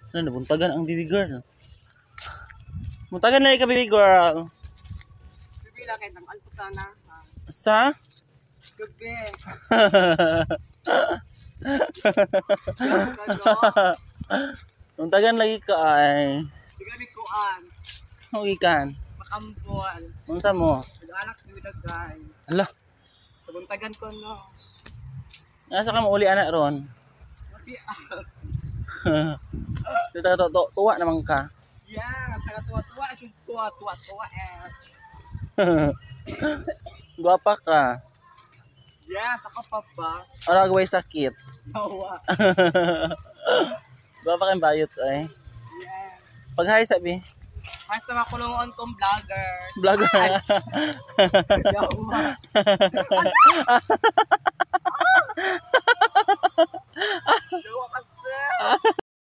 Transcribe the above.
Ano, nabuntagan ang baby girl. Buntagan na ka, baby girl. Bibi lang kay nang alpo sana. Sa? Gabi. Buntagan lagi ka ay. Sige kuan. Hugikan. Makambol. Unsa mo? Nag-alak ni dagay. Ala, Sabuntagan ko no. nasa ka mauli anak ron? Mati ah. Dito to, to, tuwa naman ka. Yeah, taga tuwa-tuwa, siya tuwa-tuwa-tuwa eh. Gwapa ka. Yeah, saka pa ba? Ora way sakit. Tawa. Gwapa kang bayot ay. Yeah. Pag hi sabi. Hi sa mga kulungon kong vlogger. Vlogger. Yawa. Yawa kasi.